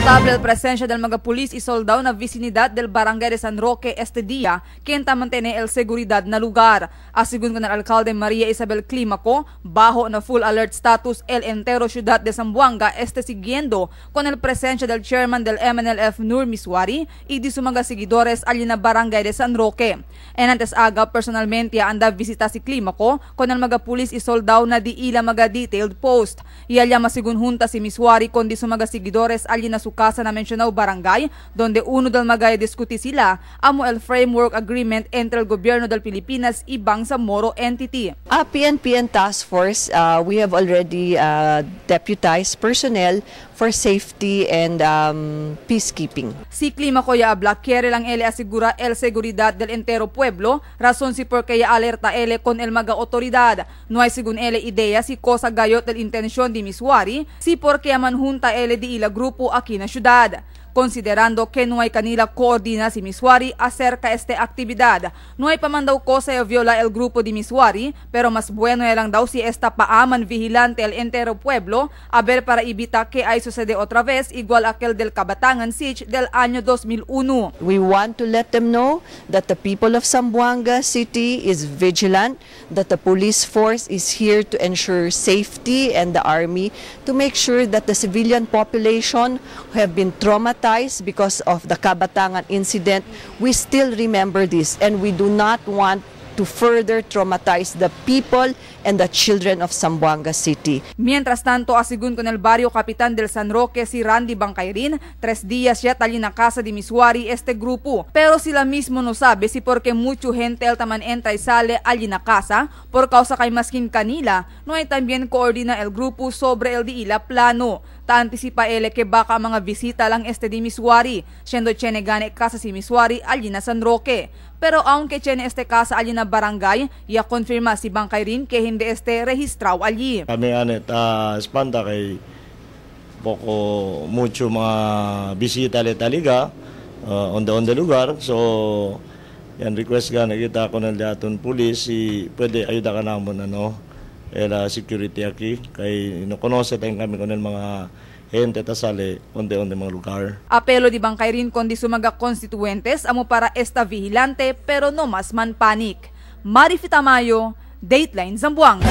Notable el presencia del mga pulis y soldado na vicinidad del barangay de San Roque este día, quien mantiene el seguridad na lugar. Asegún con el alcalde María Isabel Clímaco, bajo na full alert status el entero ciudad de Zamboanga este siguiendo con el presencia del chairman del MNLF Nur Misuari y de sus mga seguidores allí na barangay de San Roque. En antes aga personalmente anda visita si Clímaco con el mga pulis y soldado na di ila mga detailed post. Y allá masigun junta si Misuari con di sus mga seguidores allí na su casa na mencionado barangay, donde uno del magay discuti sila amo el framework agreement entre el gobierno del Pilipinas y Bangsamoro entity. PNP and Task Force, we have already deputized personnel for safety and peacekeeping. Si Clímaco ya habla, quiere lang ele asegura el seguridad del entero pueblo, razón si porque ya alerta ele con el maga autoridad. No hay según ele idea si cosa gayot del intención de Misuari, si porque aman junta ele di ila grupo aquí na ciudad. Considerando que no hay kanila coordina si Misuari acerca esta actividad. No hay pamandaw cosa e viola el grupo de Misuari, pero mas bueno lang daw si esta paaman vigilante el entero pueblo, a ver para evita que ay sucede otra vez igual aquel del Kabatangan Siege del año 2001. We want to let them know that the people of Zamboanga City is vigilant, that the police force is here to ensure safety and the army to make sure that the civilian population who have been traumatized because of the Kabatangan incident, we still remember this and we do not want to further traumatize the people and the children of Zamboanga City. Mientras tanto, asegún con el barrio capitán del San Roque si Randy Bancairin, 3 días ya tali na casa de Misuari este grupo. Pero sila mismo no sabe si porque mucho gente el taman entra y sale allí na casa, por causa kay maskin kanila, no hay también coordina el grupo sobre el diila plano. Ta anticipa ele que baka mga visita lang este di Misuari, siendo chene gane casa si Misuari allí na San Roque. Pero aunque chene este casa allí na barangay, ya confirma si Bancairin que hindi este registrado allí. Kami anet espanta kay poco mucho mga bisita le taliga onde lugar. So yan request ga nakita ko ng daton pulis si pwede ayuda ka namon ano era security aquí kay no conoce tayong kami con el mga gente ta sale onde mga lugar. Apelo di Bancairin kundi sumaga constituentes amo para esta vigilante pero no mas man panic. Marifi Tamayo, Dateline Zamboanga.